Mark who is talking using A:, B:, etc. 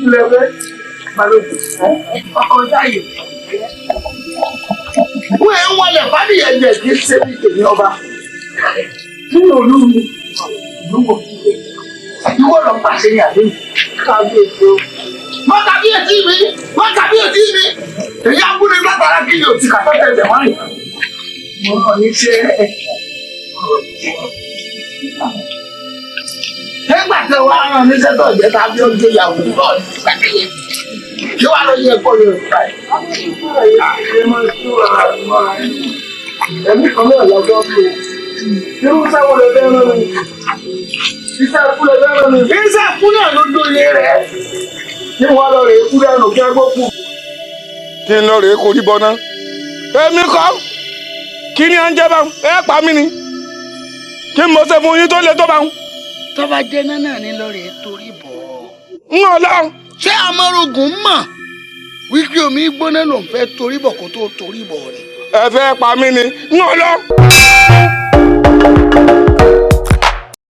A: Ilẹ̀ fẹ́ balógun ọkọ̀ jáyè. Wọ́n ń wọlé fàdíyẹ jẹ kí ṣe bí tèmi ọba. Nínú olú mi, ìlú wò. Ìwọ lọ pàṣẹ ní àdéhùn. Kábíyèsí o. Má kábíyèsí mi! Má kábíyèsí mi! Èyí abúlé látara kí ni òtí kàtọ́ tẹ̀sẹ̀ wọ́n rìn. Mo kàn ní ṣe nígbà tí wàá rán níṣẹ́ tó jẹ́ tàbí ó gbé ìyàwó náà ní kí wàá lọ yẹ kó lè fà ẹ́. Ẹ̀mí kan náà lọ́jọ́ pé irú sáwọ́ lè fẹ́ rán mi. Iṣẹ́ kú lè fẹ́ rán mi. Iṣẹ́ kú náà ló dóye rẹ̀. Kí wọ́n lọ rèé kú dànù kí ẹgbẹ́ kú.
B: Kí n lọ rèé korí bọ́ná. Èmi kọ́, kí ni à ń jẹ́ báwọn? Ẹ pa mí ni. Kí n mọ̀ ṣe fún yín tó le tó báwọn?
C: Tọ́ba jẹ́ náà ní lọ́ọ̀rẹ́ torí bọ̀.
B: Ń ọ̀ lọ.
C: Ṣé amọ́rogùn mọ̀ wípé omi gbóná ló ń fẹ́ torí bọ̀ kó tó torí bọ̀ ni?
B: Ẹ fẹ́ pa mí ni, ń ọ̀ lọ.